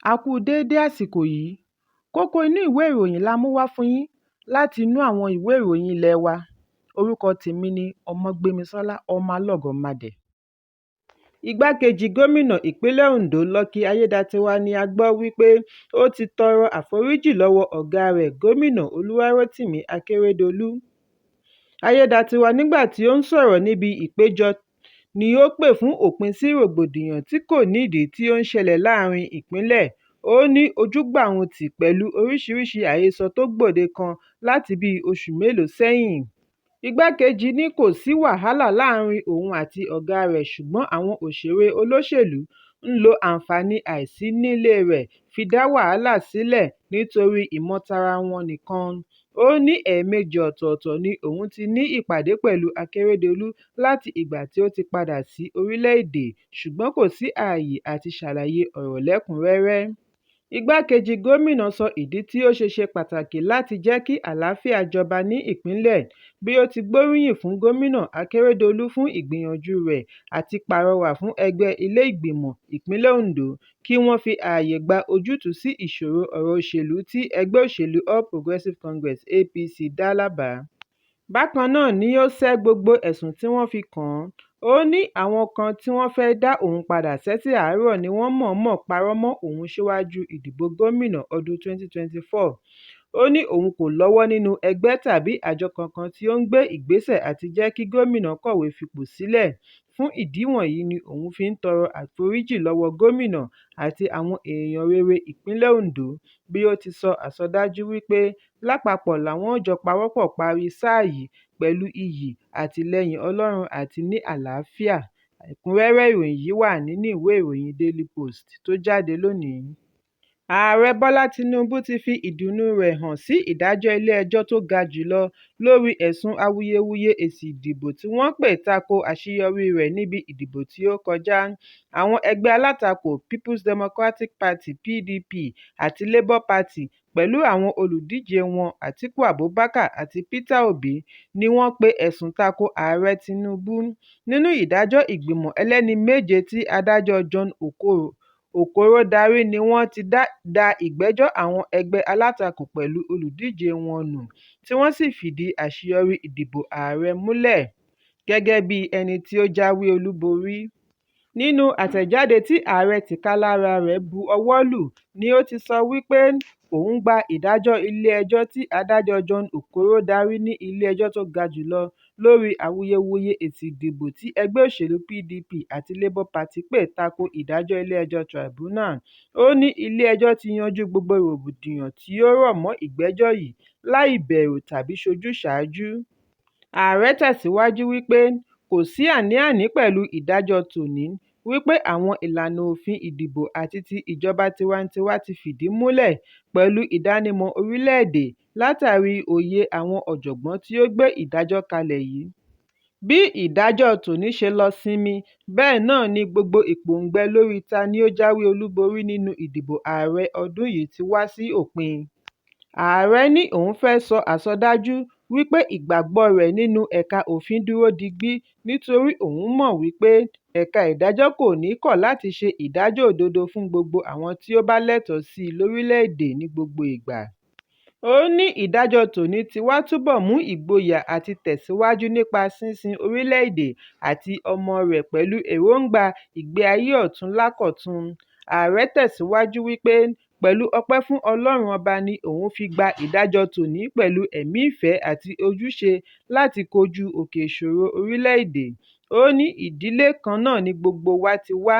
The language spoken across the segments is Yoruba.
A kú déédé àsìkò yìí. Kókó inú ìwé ìròyìn la mú wá fún yín láti inú àwọn ìwé ìròyìn ilé wa. Orúkọ tèmi ni Ọmọgbémisọ́lá Ọmọlọ́gọ̀mádẹ. Igbákejì gómìnà ìpínlẹ̀ Ondo Lucky Aiyedàatiwá ni a gbọ́ wípé ó ti tọrọ àforíjì lọ́wọ́ ọ̀gáa rẹ̀ Gómìnà Olúwarótìmí Akeredolu. Aiyedàatiwá nígbà tí ó ń sọ̀rọ̀ níbi ìpéjọ ní ó pè fún òpin sí rògbòdìyàn tí kò nídìí tí ó ń ṣẹlẹ̀ láàárín ìpínlẹ̀. Ó ní ojú gbà òun tì pẹ̀lú oríṣiríṣi àhesọ tó gbòde kan láti bíi oṣù mélòó sẹ́yìn. Igbákejì ní kò sí wàhálà láàárín òun àti ọ̀gáa rẹ̀ ṣùgbọ́n àwọn òṣèré olóṣèlú ń lo àǹfààní àìsí nílée rẹ̀ fi dá wàhálà sílẹ̀ nítorí ìmọtara wọn nìkan. Ó ní ẹ̀ẹ̀mejì ọ̀tọ̀ọ̀tọ̀ ni òun ti ní ìpàdé pẹ̀lú Akeredolu láti ìgbà tí ó ti padà sí orílẹ̀-èdè ṣùgbọ́n kò sí ààyè àti ṣàlàyé ọ̀rọ̀ lẹ́kùn-ún-rẹ́rẹ́. Igbákejì gómìnà sọ ìdí tí ó ṣe ṣe pàtàkì láti jẹ́ kí àlàáfíà jọba ní ìpínlẹ̀ bí ó ti gbóríyìn fún Gómìnà Akeredolu fún ìgbìyànjú rẹ̀ àti pàrọwà fún ẹgbẹ́ ilé ìgbìmọ̀ ìpínlẹ̀ Ondo kí wọ́n fi ààyè gba ojútùú sí ìṣòro ọ̀rọ̀ òṣèlú tí ẹgbẹ́ òṣèlú All Progressive Congress (APC) dá lábàá. Bákan náà ni ó sẹ́ gbogbo ẹ̀sùn tí wọ́n fi kàn án. Ó ní àwọn kan tí wọ́n fẹ́ dá òun padà sẹ́sẹ̀ àárọ̀ ni wọ́n mọ̀ọ́mọ̀ parọ́ mọ́ òun síwájú ìdìbò gómìnà ọdún 2024. Ó ní òun kò lọ́wọ́ nínú ẹgbẹ́ tàbí àjọ kankan tí ó ń gbé ìgbésẹ̀ àti jẹ́ kí gómìnà kọ̀wé fipò sílẹ̀. Fún ìdí wọ̀nyí ni òun fi ń tọrọ àforíjì lọ́wọ́ gómìnà àti àwọn èèyàn rere ìpínlẹ̀ Ondo bí ó ti sọ àsọdájú wípé lápapọ̀ làwọn ó jọ pawọ́pọ̀ parí sáà yìí pẹ̀lú iyì, àtìlẹ́yìn Ọlọ́run àti ní àlàáfíà. Ẹ̀kúnrẹ́rẹ́ ìròyìn yìí wà nínú ìwé ìròyìn Daily Post tó jáde lónìí. Ààrẹ Bọ́lá Tinubu ti fi ìdùnnú rẹ̀ hàn sí ìdájọ́ ilé-ẹjọ́ tó ga jù lọ lórí ẹ̀sùn awuyewuye èsì ìdìbò tí wọ́n pè tako àṣeyọrí rẹ̀ níbi ìdìbò tí ó kọjá. Àwọn ẹgbẹ́ alátakò People's Democratic Party (PDP) àti Labour Party pẹ̀lú àwọn olùdíje wọn Atiku Abubakar àti Peter Obi ni wọ́n pe ẹ̀sùn tako Ààrẹ Tinubu. Nínú ìdájọ́ ìgbìmọ̀ ẹlẹ́ni méje tí adájọ́ John Okoro darí ni wọ́n ti da ìgbẹ́jọ́ àwọn ẹgbẹ́ alátakò pẹ̀lú olùdíje wọn nù tí wọ́n sì fìdí àṣeyọrí ìdìbò ààrẹ múlẹ̀ gẹ́gẹ́ bí ẹni tí ó jáwé olúborí. Nínú àtẹ̀jáde tí ààrẹ tìkálára rẹ̀ bu ọwọ́ lù ní ó ti sọ wípé òun gba ìdájọ́ ilé-ẹjọ́ tí adájọ́ John Okoro darí ní ilé-ẹjọ́ tó ga jù lọ lórí awuyewuye èsì ìdìbò tí ẹgbẹ́ òṣèlú PDP àti Labour Party pè tako ìdájọ́ ilé-ẹjọ́ Tribunal. Ó ní ilé-ẹjọ́ ti yanjú gbogbo rògbòdìyàn tí ó rọ̀ mọ́ ìgbẹ́jọ́ yìí láì bẹ̀rù tàbí ṣojúsàájú. Ààrẹ tẹ̀síwájú wípé kò sí àní-àní pẹ̀lú ìdájọ́ tòní wípé àwọn ìlànà òfin ìdìbò àti ti ìjọba tiwantiwa ti fìdí múlẹ̀ pẹ̀lú ìdánimọ̀ orílẹ̀-èdè látàrí òye àwọn ọ̀jọ̀gbọ́n tí ó gbé ìdájọ́ kalẹ̀ yìí. Bí ìdájọ́ tòní ṣe lọ sinmi bẹ́ẹ̀ náà ni gbogbo ìpòǹgbẹ lórí ta ni ó jáwé olúborí nínú ìdìbò ààrẹ ọdún yìí ti wá sí òpin. Ààrẹ ní òun fẹ́ sọ àsọdájú wípé ìgbàgbọ́ rẹ̀ nínú ẹ̀ka òfin dúró digbí nítorí òun mọ̀ wípé ẹ̀ka ìdájọ́ kò ní kọ̀ láti ṣe ìdájọ́ òdodo fún gbogbo àwọn tí ó bá lẹ́tọ̀ọ́ sí lórílẹ̀-èdè ní gbogbo ìgbà. Ó ní ìdájọ́ tòní ti wá túbọ̀ mú ìgboyà àti tẹ̀síwájú nípa sínsin orílẹ̀-èdè àti ọmọ rẹ̀ pẹ̀lú èròńgbà ìgbé ayé ọ̀tun lákọ̀tun. Ààrẹ tẹ̀síwájú wípé pẹ̀lú ọpẹ́ fún Ọlọ́run Ọba ni òun fi gba ìdájọ́ tòní pẹ̀lú ẹ̀mí ìfẹ́ àti ojúṣe láti kojú òkè ìṣòro orílẹ̀-èdè. Ó ní ìdílé kan náà ni gbogbo wa ti wá,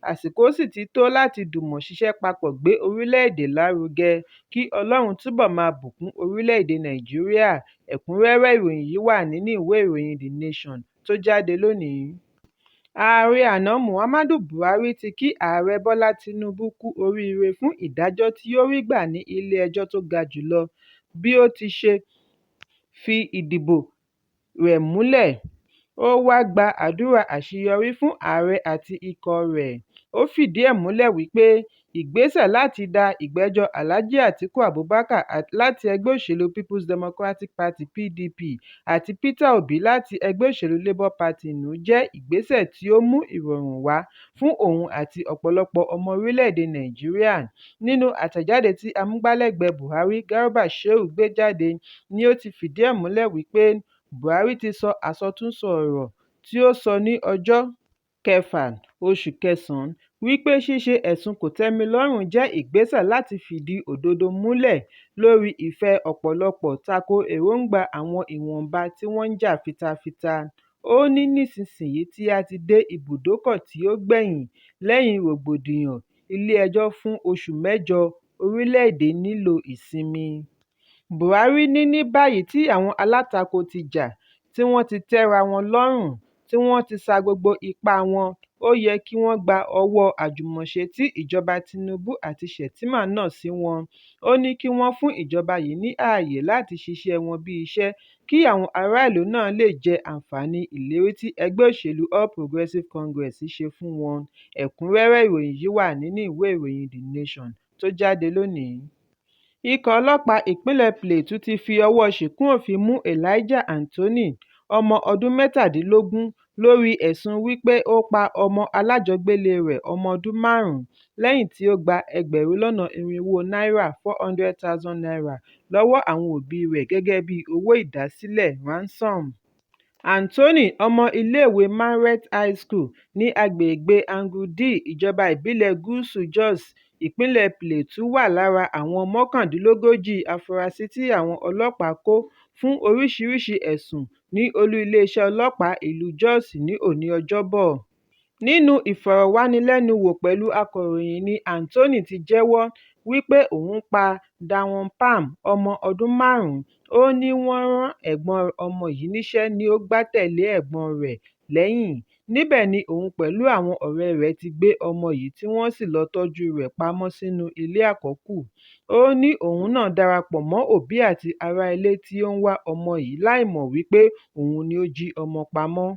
àsìkò sì ti tó láti jùmọ̀ ṣiṣẹ́ papọ̀ gbé orílẹ̀-èdè lárugẹ, kí Ọlọ́run túbọ̀ máa bùkún orílẹ̀-èdè Nàìjíríà. Ẹ̀kúnrẹ́rẹ́ ìròyìn yìí wà nínú ìwé ìròyìn The Nation tó jáde lónìí. Ààrẹ àná Muhammadu Buhari ti kí Ààrẹ Bọ́lá Tinubu kú oríire fún ìdájọ́ tí ó rí gbà ní ilé-ẹjọ́ tó ga jù lọ bí ó ti ṣe fi ìdìbò rẹ̀ múlẹ̀. Ó wáá gba àdúrà àṣeyọrí fún ààrẹ àti ikọ̀ rẹ̀. Ó fìdí ẹ̀ múlẹ̀ wípé Ìgbésẹ̀ láti da ìgbẹ́jọ́ Alhaji Atiku Abubakar láti ẹgbẹ́ òṣèlú People's Democratic Party (PDP) àti Peter Obi láti ẹgbẹ́ òṣèlú Labour Party nù jẹ́ ìgbésẹ̀ tí ó mú ìrọ̀rùn wá fún òun àti ọ̀pọ̀lọpọ̀ ọmọ orílẹ̀-èdè Nàìjíríà. Nínú àtẹ̀jáde tí amúgbálẹ́gbẹ̀ẹ́ Buhari, Garba Shehu gbé jáde ní ó ti fìdí ẹ̀ múlẹ̀ wípé Buhari ti sọ àsọtúnsọ ọ̀rọ̀ tí ó sọ ní ọjọ́ 6, oṣù kẹsàn-án, wípé ṣíṣe ẹ̀sùn kòtẹ́milọ́rùn jẹ́ ìgbésẹ̀ láti fìdí òdodo múlẹ̀ lórí ìfẹ́ ọ̀pọ̀lọpọ̀ tako èròńgbà àwọn ìwọ̀nba tí wọ́n ń jà fitafita. Ó ní nísinsìnyí tí a ti dé ibùdókọ̀ tí ó gbẹ̀yìn lẹ́yìn rògbòdìyàn ilé ẹjọ́ fún oṣù mẹ́jọ, orílẹ̀-èdè nílò ìsinmi. Buhari ní ní báyìí tí àwọn alátakò ti jà, tí wọ́n ti tẹ́ra wọn lọ́rùn, tí wọ́n ti sa gbogbo ipá wọn, ó yẹ kí wọ́n gba ọwọ́ àjùmọ̀ṣe tí ìjọba Tinubu àti Shettima nà sí wọn. Ó ní kí wọ́n fún ìjọba yìí ní ààyè láti ṣiṣẹ́ wọn bí iṣẹ́ kí àwọn ará ìlú náà lè jẹ àǹfààní ìlérí tí ẹgbẹ́ òṣèlú All Progressive Congress ṣe fún wọn. Ẹ̀kúnrẹ́rẹ́ ìròyìn yìí wà nínú ìwé ìròyìn The Nation tó jáde lónìí. Ikọ̀ ọlọ́pàá ìpínlẹ̀ Plateau ti fi ọwọ́ ṣìkún òfin mú Elijah Anthony, ọmọ ọdún 17, lórí ẹ̀sùn wípé ó pa ọmọ alájọgbélé rẹ̀ ọmọ ọdún 5 lẹ́yìn tí ó gba 400,000 náírà (₦400,000) lọ́wọ́ àwọn òbí rẹ̀ gẹ́gẹ́ bí owó ìdásílẹ̀ ransom. Anthony, ọmọ iléèwé Manret High School ní agbègbè Angu 'Di, ìjọba ìbílẹ̀ Gúúsù Jos, ìpínlẹ̀ Plateau wà lára àwọn 39 afurasí tí àwọn ọlọ́pàá kò fún oríṣiríṣi ẹ̀sùn ní olú iléeṣẹ́ ọlọ́pàá ìlú Jos ní òní Ọjọ́bọ̀. Nínú ìfọ̀rọ̀wánilẹ́nuwò pẹ̀lú akọ̀ròyìn ní Anthony ti jẹ́wọ́ wípé òun pa Dawn Palm, ọmọ ọdún 5. Ó ní wọ́n rán ẹ̀gbọ́n ọmọ yìí níṣẹ́ ni ó gbá tẹ̀lé ẹ̀gbọ́n rẹ̀ lẹ́yìn. Níbẹ̀ ni òun pẹ̀lú àwọn ọ̀rẹ́ rẹ̀ ti gbé ọmọ yìí tí wọ́n sì lọ tọ́jú rẹ̀ pamọ́ sínú ilé àkọ́kù. Ó ní òun náà darapọ̀ mọ́ òbí àti ará ilé tí ó ń wá ọmọ yìí láìmọ̀ wípé òun ni ó jí ọmọ pamọ́.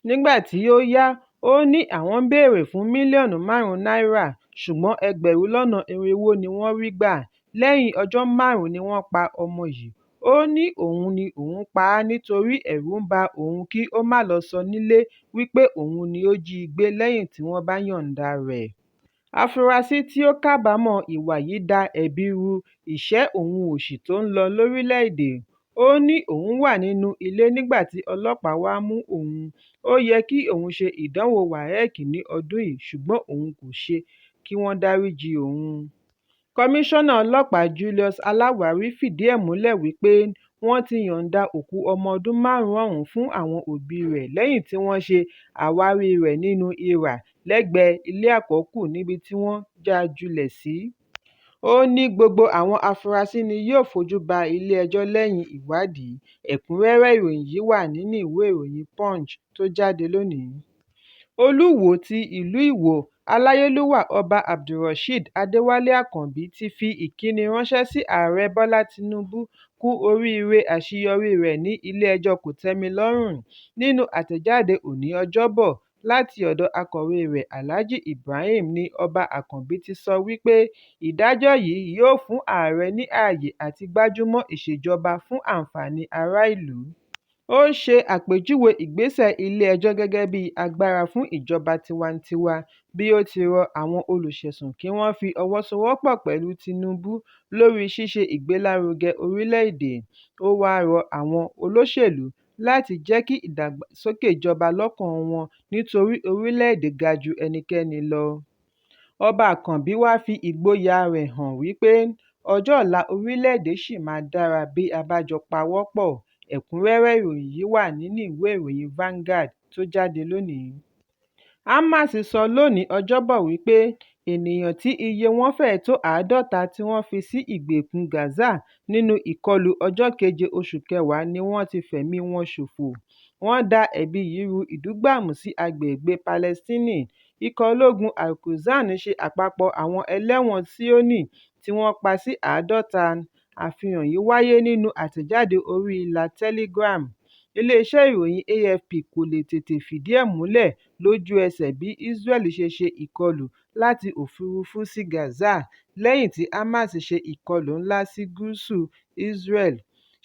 Nígbà tí ó yá, ó ní àwọn ń béèrè fún mílíọ̀nù 5 náírà ṣùgbọ́n 400,000 ni wọ́n rí gbà. Lẹ́yìn ọjọ́ márùn-ún ni wọ́n pa ọmọ yìí. Ó ní òun ni òun pa á nítorí ẹ̀rù ń ba òun kí ó má lọ sọ nílé wípé òun ni ó jí i gbé lẹ́yìn tí wọ́n bá yọ̀ǹda rẹ̀. Afurasí tí ó kábàámọ̀ ìwà yìí da ẹ̀bi ru ìṣẹ́ òun òṣì tó ń lọ lórílẹ̀-èdè. Ó ní òun wà nínú ilé nígbà tí ọlọ́pàá wá mú òun. Ó yẹ kí òun ṣe ìdánwò WAEC ní ọdún yìí ṣùgbọ́n òun kò ṣe kí wọ́n dáríjì òun. Kọmíṣánná Ọlọ́pàá Julius Aláwárí fìdí ẹ̀ múlẹ̀ wípé wọ́n ti yọ̀ǹda òkú ọmọ ọdún 5 ọ̀hún fún àwọn òbí rẹ̀ lẹ́yìn tí wọ́n ṣe àwárí rẹ̀ nínú ìrà lẹ́gbẹ̀ẹ́ ilé àkọ́kù níbi tí wọ́n já a jùlẹ̀ sí. Ó ní gbogbo àwọn afurasí ni yóò fojú ba ilé-ẹjọ́ lẹ́yìn ìwádìí. Ẹ̀kúnrẹ́rẹ́ ìròyìn yìí wà nínú ìwé ìròyìn Punch tó jáde lónìí. Olúwòó ti ìlú Ìwó, Aláyélúwà Ọba Abdulrasheed Adéwálé Àkànbí ti fi ìkíni ránṣẹ́ sí Ààrẹ Bọ́lá Tinubu kú oríire àṣeyọríi rẹ̀ ní ilé-ẹjọ́ Kòtẹ́milọ́rùn. Nínú àtẹ̀jáde òní Ọjọ́bọ̀ láti ọ̀dọ̀ akọ̀wé rẹ̀ Alhaji Ibrahim ní Ọba Àkànbí ti sọ wípé ìdájọ́ yìí yóò fún ààrẹ ní àyè àti gbájúmọ́ ìṣèjọba fún àǹfààní ará ìlú. Ó ṣe àpèjúwe ìgbésẹ̀ ilé-ẹjọ́ gẹ́gẹ́ bíi "agbára fún ìjọba tiwantiwa" bí ó ti rọ àwọn olùṣẹ̀sùn kí wọ́n fi ọwọ́ sowọ́pọ̀ pẹ̀lú Tinubu lórí ṣíṣe ìgbélárugẹ orílẹ̀-èdè. Ó wáá rọ àwọn olóṣèlú láti jẹ́ kí ìdàgbàsókè jọba lọ́kàn wọn nítorí orílẹ̀-èdè ga ju ẹnikẹ́ni lọ. Ọba Àkànbí wàá fi ìgboyàa rẹ̀ hàn wípé ọjọ́ ọ̀la orílẹ̀-èdè ṣì máa dára bí a bá jọ pawọ́ pọ̀. Ẹ̀kúnrẹ́rẹ́ ìròyìn yìí wà nínú ìwé ìròyìn Vanguard tó jáde lónìí. Hamas sọ lónìí Ọjọ́bọ̀ wípé ènìyàn tí iye wọn fẹ́ẹ̀ tó 50 tí wọ́n fi sí ìgbèkùn Gaza nínú ìkọlù ọjọ́ 7 oṣù kẹwàá ni wọ́n ti fẹ̀mí wọn ṣòfò. Wọ́n da ẹ̀bi yìí ru ìdúgbàmù sí agbègbè Palestine. Ikọ̀ ológun Al-Qassam ṣe àpapọ̀ àwọn ẹlẹ́wọ̀n Síónì tí wọ́n pa sí 50. Àfihàn yìí wáyé nínú àtẹ̀jáde orí ìlà Telegram. Iléeṣẹ́ ìròyìn AFP kò lè tètè fìdí ẹ̀ múlẹ̀ lójú ẹsẹ̀ bí Israel ṣe ṣe ìkọlù láti òfuurufú sí Gaza lẹ́yìn tí Hamas ṣe ìkọlù ńlá sí gúúsù Israel.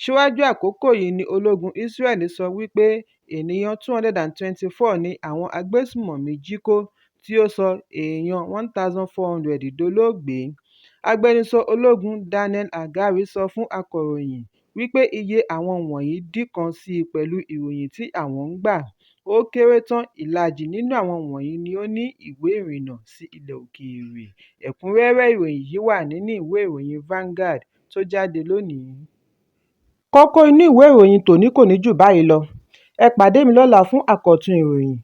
Síwájú àkókò yìí ni ológun Israel sọ wípé ènìyàn 224 ni àwọn agbésùnmọ̀mí jí kó tí ó sọ èèyàn 1,400 dolóògbé. Agbẹnusọ ológun Daniel Hagari sọ fún akọ̀ròyìn wípé iye àwọn wọ̀nyí dínkàn síi pẹ̀lú ìròyìn tí àwọn ń gbà. Ó kéré tán ìlàjì nínú àwọn wọ̀nyí ni ó ní ìwé ìrìnnà sí ilẹ̀ òkèèrè. Ẹ̀kúnrẹ́rẹ́ ìròyìn yìí wà nínú ìwé ìròyìn Vanguard tó jáde lónìí. Kókó inú ìwé ìròyìn tòní kò ní jù báyìí lọ. Ẹ pàdé mi lọ́la fún àkọ́tún ìròyìn.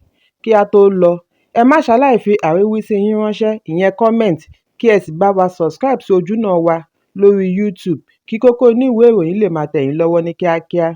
Kí á tó lọ, ẹ má ṣaláì fi àríwísí yín ránṣẹ́, ìyẹn comment, kí ẹ sì bá wa subscribe sí ojúnà wa lórí YouTube kí kókó inú ìwé ìròyìn lè máa tẹ̀ yín lọ́wọ́ ní kíákíá.